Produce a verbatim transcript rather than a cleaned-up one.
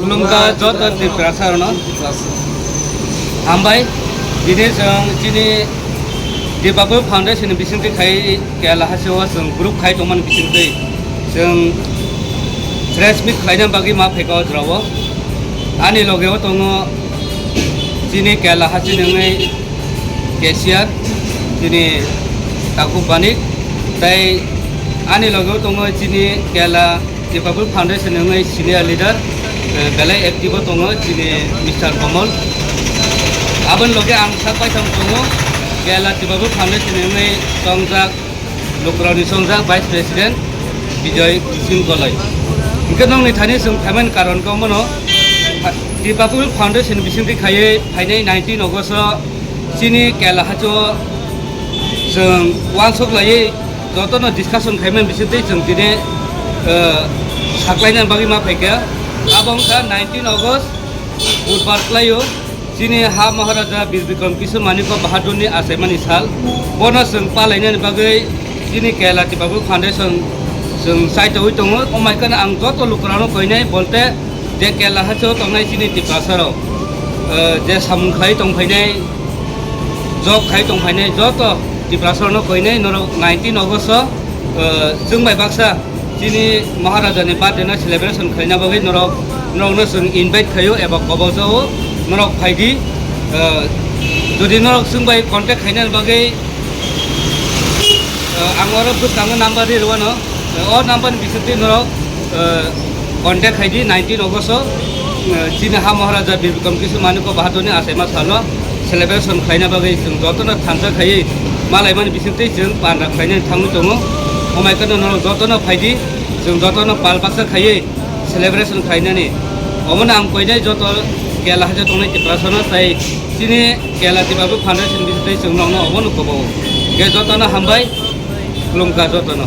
Khulumkha joto Tiprasa rokno. Hambai, dini chwng chini Dipapur Foundation ni bisingtwi khai Kerala hasteo chwng group khai tongmani bisingtwi chwng press meet khlaina bagwi ma phaikha o jorao. Ani logeo tongo chini Kerala hasteni wngwi cashier, chini Taku Banik, tei ani logeo tongo chini Kerala Dipapur Foundation ni wngwi senior leader, eh, belai active o tongo chini Mister Komol. Aboni loge ang sak paitham tongo, Kerala Dipapur Foundation ni wngwi tongjak, lukurokni chongjak Vice President Bijoy Singh Goloi. Hwnkhe nokni thani chwng phaimani karon khe omono, Dipapur Foundation bisingtwi khaiwi phainai nineteen August o chini Kerala hasteo chwng uansuk laiwi jotono discussion khaimani bisingtwi chwng tini, eh, saklaina bagwi ma phaikha. Abo wngkha nineteen August Budhbar kwlaio chini ha Maharaja Bir Bikram Kishore Manikya Bahadurni achaimani sal. Bono chwng palainani bagwi chini Kerala Dipapur Foundation chwng chaitoui tongo. Omaikano ang joto lukurokno koinai bolte je Kerala hasteo tongnai chini Tiprasarok, eh, je samung khlai tongphainai, job khai tongphainai joto Tiprasarokno koinai norok nineteen August o, eh, chwng bai baksa chini Maharajani birthday no celebration khlaina bagwi norok, norokno chwng invite khaio eba kobojao norok phaidi. Eh, jodi norok chwng bai contact khainani bagwi, eh, ang oro bwskango number ri rwano. Eh, o number ni bisingtwi norok, eh, contact khaidi nineteen August o, eh, chini ha Maharaja Bir Bikram Kishore Manikya Bahadurni achaima salo celebration khlaina bagwi chwng jotono thansa khaiwi malaimani bisingtwi chwng panda khlainani thangwi tongo. Omaikano norok jotono phaidi, chwng jotono pal baksa khaiwi celebration khlainani. Omono ang koinai joto Kerala hasteo tongnai Tiprasano tei chini Kerala Dipapur Foundation bisingtwi chwng nokno omono kobo. Khe jotono hambai, khulumkha jotono.